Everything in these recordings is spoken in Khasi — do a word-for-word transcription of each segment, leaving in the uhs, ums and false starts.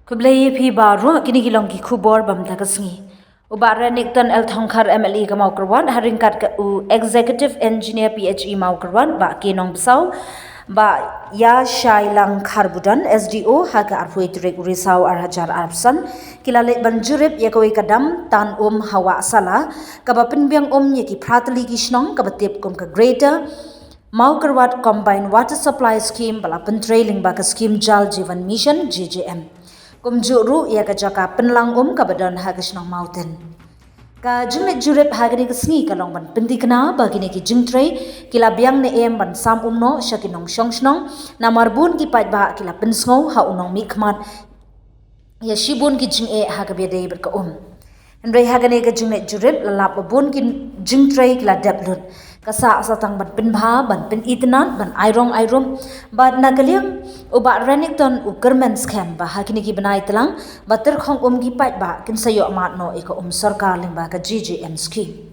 Khublei ïa phi baroh, kine ki long ki khubor ba mynta ka sngi. U Bah Renikton L Thongkhar, M L A ka Mawkyrwat, ha ryngkat ka u Executive Engineer P H E Mawkyrwat, Bah K Nongbsap, Bah Ïashailang Kharbudon, S D O, ha ka arphew tarik u Risaw ar hajar arphew san, ki la leit ban jurip ïa kawei ka dam tan um ha Wahsala, kaba pynbiang um ïa ki phra tylli ki shnong, kaba tip kum ka Greater Mawkyrwat Combined Water Supply Scheme, ba la pyntrei lyngba ka skhim Jal Jeevan Mission, J J M. Kumjuh ruh ïa ka jaka pynlang um kaba don ha ka shnong Mawten. Ka jingleit jurip ha kane ka sngi ka long ban pynthikna ba kine ki jingtrei ki la biang ne em ban sam um noh sha ki nongshong shnong, namar bun ki paidbah ki la pynsngew ha u nongmihkhmat ïa shibun ki jingeh ha kaba ïadei bad ka um. Hynrei ha kane ka jingleit jurip la lap ba bun ki jingtrei ki la dep lut. Ka sah sa tang ban pynbha, ban pynitynnad, ban ai rong ai rum. Bad na ka liang u Bah Renikton u kyrmen skhem ba ha kine ki bnai tlang, ba tyrkhong um ki paidbah kin sa ïoh mad noh ïa ka um sorkar lyngba ka J J M scheme.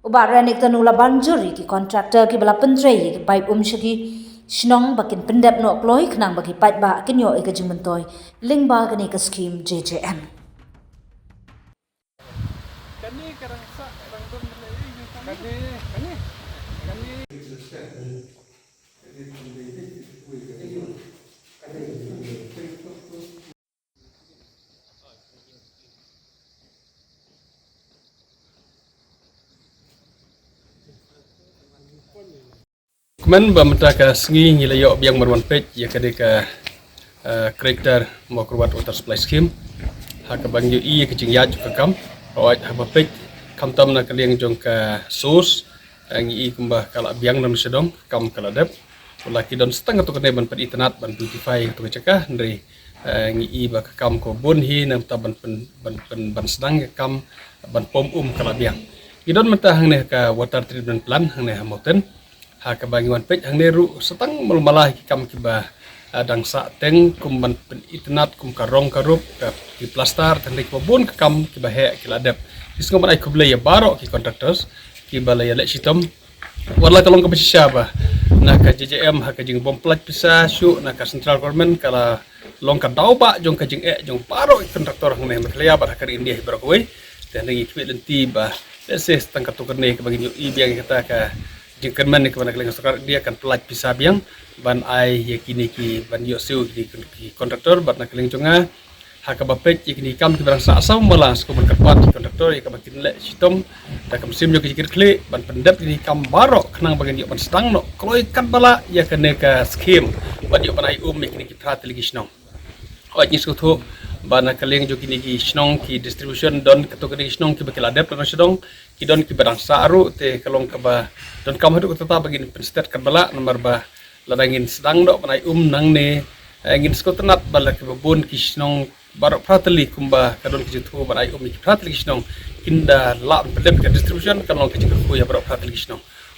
U Bah Renikton u la ban jur ïa ki contractor kiba la pyntrei ïa ki paip um sha ki shnong ba kin pyndep noh kloi khnang ba ki paidbah kin ïoh ïa ka jingmyntoi lyngba kane ka skhim J J M. Kane ka rang sah, rang don kane, eh, kane, kane, kane. Kmen ba mynta ka sngi ngi la ïoh biang ban wan peit ïa kane ka, eh, Greater Mawkyrwat Water Supply Scheme. Ha kaba ngi ïohi ïa ka jingïaid ka kam. Hooid, haba peit khamtam na ka liang jong ka source, eh, ngi i kumba ka la biang na sha dong, kam ka la dep. Wala ki don sa tang katto katne ban pynitynnad, ban beautify katto ka jaka, hynrei, eh, ngi i ba ka kam ka bun hi, nangta ban pyn, ban pyn, ban sdang ka kam ban pom um ka la biang. Ngi don mynta hangne ka water treatment plant hangne ha Mawten. Ha kaba ngi wan peit hangne ruh sa tang mala mala ki kam kiba, ah, dang sah teng kum ban pynitynnad kum ka rong ka rup, ka, ki plaster, te hynrei kiba bun ka kam kiba heh ki la dep. Ngi sngew ban ai khublei ïa baroh ki contractors kiba la ïaleh shitom. Wat la ka long kaba shisha ba na ka J J M ha ka jingbym pyllait pisa shuh na ka central government ka la long ka daw ba jong ka jingeh jong baroh ki contractor hangne ha Meghalaya bad ha ka ri India hi baroh kawei. Te hynrei ngi khmih lynti ba lehse sa tang katto katne kaba ngin ïohi biang ïa kata ka jingkyrmen kaba na ka liang sorkar India kan pyllait pisa biang ban ai ïa kine ki ban ïoh siew kine ki contractor bad na ka liang jong nga ha kaba peit ïa kine ki kam kiba dang sah saw mala sngewbha ban kyrpad ïa ki contractor ïa kaba kin leh shitom da ka mynsiem jong ka jingkitkhlieh ban pyndep kine ki kam baroh khnang ba ngin ïoh ban sdang noh kloi katba lah ïa kane ka scheme ban ïoh ban ai um ïa kine ki phra tylli ki shnong. Hooid, ngi sngewthuh ba na ka liang jong kine ki shnong ki distribution don katto katne ki shnong kiba ki la dep na sha dong, ki don kiba dang sah ruh te ka long kaba donkam haduh katta ba ngin pynstet katba lah namar ba lada ngin sdang noh ban ai um nangne, eh, ngin sngewtynnad ba la kiba bun ki shnong baroh phra tylli kumba ka don ka jingthmu ban ai um ïa ki phra tylli ki shnong kin da lah ban pyndep ka distribution kan long ka jingkyrkhu ïa baroh phra tylli ki shnong.